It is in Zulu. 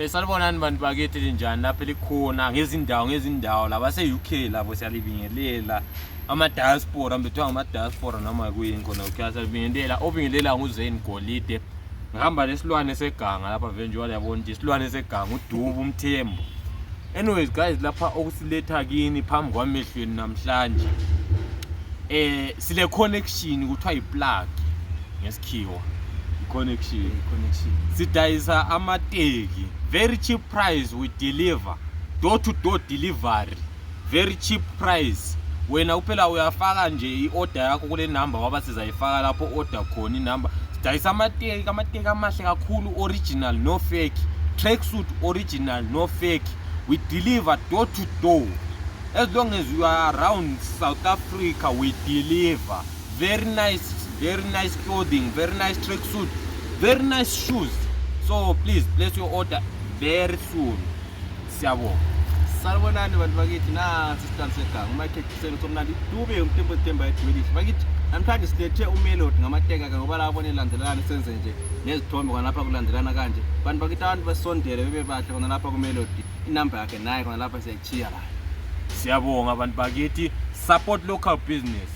Salibonani bantu bakithi, linjani lapho elikhona ngezindawo ngezindawo, labase-UK labo siyalibingelela, ama-diaspora mbethiwa ngama-diaspora noma kuyini khona UK, siyalibingelela. Obingelela nguZane Golide, ngihamba lesilwane seganga lapha vele njengoba liyabona ukuthi isilwane seganga uDubu uMthembu. Anyways guys, lapha okusiletha kini phambi kwamehlweni namhlanje, sile connection kuthiwa yi-plug ngesikhiwa, i-connection. Connection. Sidayisa amateki, very cheap price. We deliver door to door delivery, very cheap price. Wena kuphela uyafaka nje i-order yakho kule number, waba sizayifaka lapho order khona inumber. Sidayisa amateki, amateki amahle kakhulu, original, no fake, tracksuit original, no fake. We deliver door to door. As long as you are around South Africa, we deliver. Very nice, very nice clothing, very nice tracksuit, very nice shoes. So please place your order very soon. Siyabonga. Salibonani bantu bakithi, nansi isilwane seganga umakhekhiseni somnandi Dube uMtembo Themba edwelihle bakithi. Namhlanje silethe uMelody ngamateka ke, ngoba labona elandelana, senze nje nezithombe khona lapha kulandelana kanje. Bantu bakithi, abantu besondele bebe bahle khona lapha kuMelody. Inamba yakhe naye khona lapha siyayichiya la. Siyabonga abantu bakithi. Support local business.